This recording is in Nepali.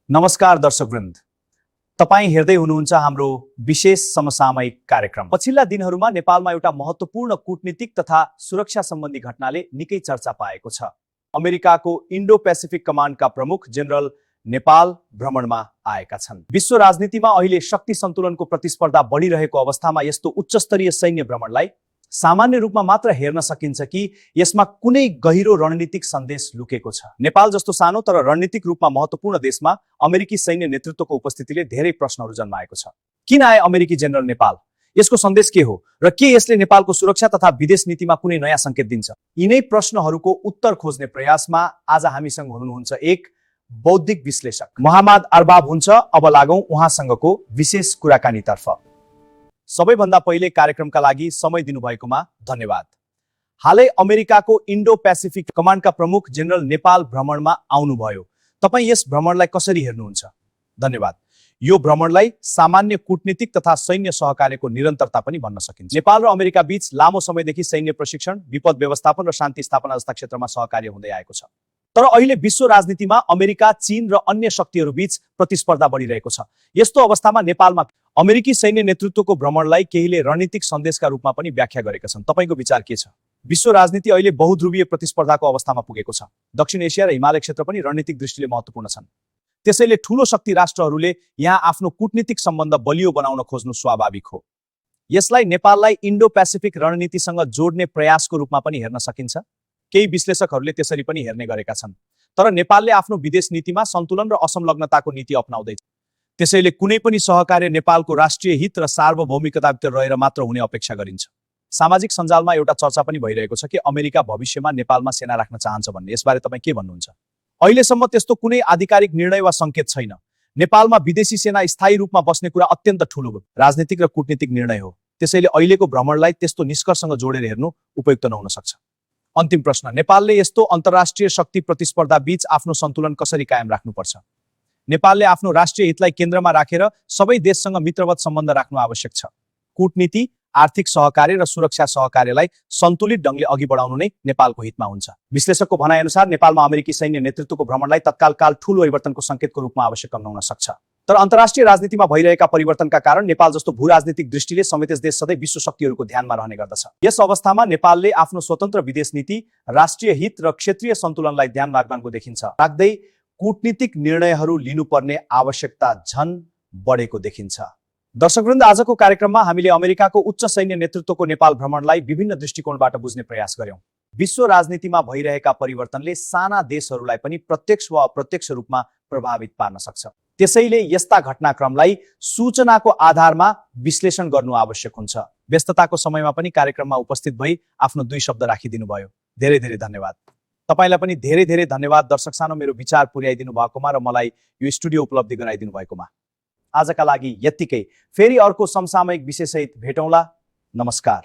नमस्कार दर्शकवृन्द, तपाईँ हेर्दै हुनुहुन्छ हाम्रो विशेष समसामयिक कार्यक्रम। पछिल्ला दिनहरूमा नेपालमा एउटा महत्त्वपूर्ण कूटनीतिक तथा सुरक्षा सम्बन्धी घटनाले निकै चर्चा पाएको छ। अमेरिकाको इन्डो पेसिफिक कमान्डका प्रमुख जेनरल नेपाल भ्रमणमा आएका छन्। विश्व राजनीतिमा अहिले शक्ति सन्तुलनको प्रतिस्पर्धा बढिरहेको अवस्थामा यस्तो उच्चस्तरीय सैन्य भ्रमणलाई सामान्य रूपमा मात्र हेर्न सकिन्छ कि यसमा कुनै गहिरो रणनीतिक सन्देश लुकेको छ। नेपाल जस्तो सानो तर रणनीतिक रूपमा महत्त्वपूर्ण देशमा अमेरिकी सैन्य नेतृत्वको उपस्थितिले धेरै प्रश्नहरू जन्माएको छ। किन आए अमेरिकी जेनरल नेपाल? यसको सन्देश के हो र के यसले नेपालको सुरक्षा तथा विदेश नीतिमा कुनै नयाँ संकेत दिन्छ? यिनै प्रश्नहरूको उत्तर खोज्ने प्रयासमा आज हामीसँग हुनुहुन्छ एक बौद्धिक विश्लेषक मोहम्मद अरबाब हुन्छ। अब लागौं उहाँसँगको विशेष कुराकानीतर्फ। सबैभन्दा पहिले कार्यक्रमका लागि समय दिनुभएकोमा धन्यवाद। हालै अमेरिकाको इन्डो पेसिफिक कमान्डका प्रमुख जेनरल नेपाल भ्रमणमा आउनुभयो। तपाईँ यस भ्रमणलाई कसरी हेर्नुहुन्छ? धन्यवाद। यो भ्रमणलाई सामान्य कूटनीतिक तथा सैन्य सहकार्यको निरन्तरता पनि भन्न सकिन्छ। नेपाल र अमेरिका बीच लामो समयदेखि सैन्य प्रशिक्षण, विपद व्यवस्थापन र शान्ति स्थापना जस्ता क्षेत्रमा सहकार्य हुँदै आएको छ। तर अहिले विश्व राजनीतिमा अमेरिका, चीन र अन्य शक्तिहरू बीच प्रतिस्पर्धा बढिरहेको छ। यस्तो अवस्थामा नेपालमा अमेरिकी सैन्य नेतृत्वको भ्रमणलाई केहीले रणनीतिक सन्देशका रूपमा पनि व्याख्या गरेका छन्। तपाईको विचार के छ? विश्व राजनीति अहिले बहुध्रुवीय प्रतिस्पर्धाको अवस्थामा पुगेको छ। दक्षिण एसिया र हिमालय क्षेत्र पनि रणनीतिक दृष्टिले महत्त्वपूर्ण छन्। त्यसैले ठूलो शक्ति राष्ट्रहरूले यहाँ आफ्नो कूटनीतिक सम्बन्ध बलियो बनाउन खोज्नु स्वाभाविक हो। यसलाई नेपाललाई इन्डो पेसिफिक रणनीतिसँग जोड्ने प्रयासको रूपमा पनि हेर्न सकिन्छ। केही विश्लेषकहरूले त्यसरी पनि हेर्ने गरेका छन्। तर नेपालले आफ्नो विदेश नीतिमा सन्तुलन र असंलग्नताको नीति अपनाउँदैछ। त्यसैले कुनै पनि सहकार्य नेपालको राष्ट्रिय हित र सार्वभौमिकताभित्र रहेर मात्र हुने अपेक्षा गरिन्छ। सामाजिक सञ्जालमा एउटा चर्चा पनि भइरहेको छ कि अमेरिका भविष्यमा नेपालमा सेना राख्न चाहन्छ भन्ने। यसबारे तपाईँ के भन्नुहुन्छ? अहिलेसम्म त्यस्तो कुनै आधिकारिक निर्णय वा संकेत छैन। नेपालमा विदेशी सेना स्थायी रूपमा बस्ने कुरा अत्यन्त ठूलो राजनीतिक र कूटनीतिक निर्णय हो। त्यसैले अहिलेको भ्रमणलाई त्यस्तो निष्कर्षसँग जोडेर हेर्नु उपयुक्त नहुन सक्छ। अन्तिम प्रश्न, नेपालले यस्तो अन्तर्राष्ट्रिय शक्ति प्रतिस्पर्धा बीच आफ्नो सन्तुलन कसरी कायम राख्नुपर्छ? नेपालले आफ्नो राष्ट्रिय हितलाई केन्द्रमा राखेर सबै देशसँग मित्रवत सम्बन्ध राख्नु आवश्यक छ। कूटनीति, आर्थिक सहकार्य र सुरक्षा सहकार्यलाई सन्तुलित ढंगले अघि बढाउनु नै नेपालको हितमा हुन्छ। विश्लेषकको भनाइअनुसार नेपालमा अमेरिकी सैन्य नेतृत्वको भ्रमणलाई तत्काल ठूलो परिवर्तनको संकेतको रूपमा आवश्यक हुन सक्छ। तर अन्तर्राष्ट्रिय राजनीतिमा भइरहेका परिवर्तनका कारण नेपाल जस्तो भू-राजनीतिक दृष्टिले समेत देश सधैँ विश्व शक्तिहरूको ध्यानमा रहने गर्दछ। यस अवस्थामा नेपालले आफ्नो स्वतन्त्र विदेश नीति, राष्ट्रिय हित र क्षेत्रीय सन्तुलनलाई ध्यानमा राख्नको देखिन्छ। राख्दै कूटनीतिक निर्णयहरू लिनुपर्ने आवश्यकता झन बढेको देखिन्छ। दर्शकवृन्द, आजको कार्यक्रममा हामीले अमेरिकाको उच्च सैन्य नेतृत्वको नेपाल भ्रमणलाई विभिन्न दृष्टिकोणबाट बुझ्ने प्रयास गर्यौं। विश्व राजनीतिमा भइरहेका परिवर्तनले साना देशहरूलाई पनि प्रत्यक्ष वा अप्रत्यक्ष रूपमा प्रभावित पार्न सक्छ। त्यसैले यस्ता घटनाक्रमलाई सूचनाको आधारमा विश्लेषण गर्नु आवश्यक हुन्छ। व्यस्तताको समयमा पनि कार्यक्रममा उपस्थित भई आफ्नो 2 शब्द राखिदिनु भयो। धेरै धेरै धन्यवाद। तपाईलाई पनि धेरै धेरै धन्यवाद दर्शक सानो मेरो विचार पुर्याइदिनु भएकोमा र मलाई यो स्टुडियो उपलब्धि गराइदिनु भएकोमा। आजका लागि यत्तिकै। फेरि अर्को समसामयिक विषयसहित भेटौँला। नमस्कार।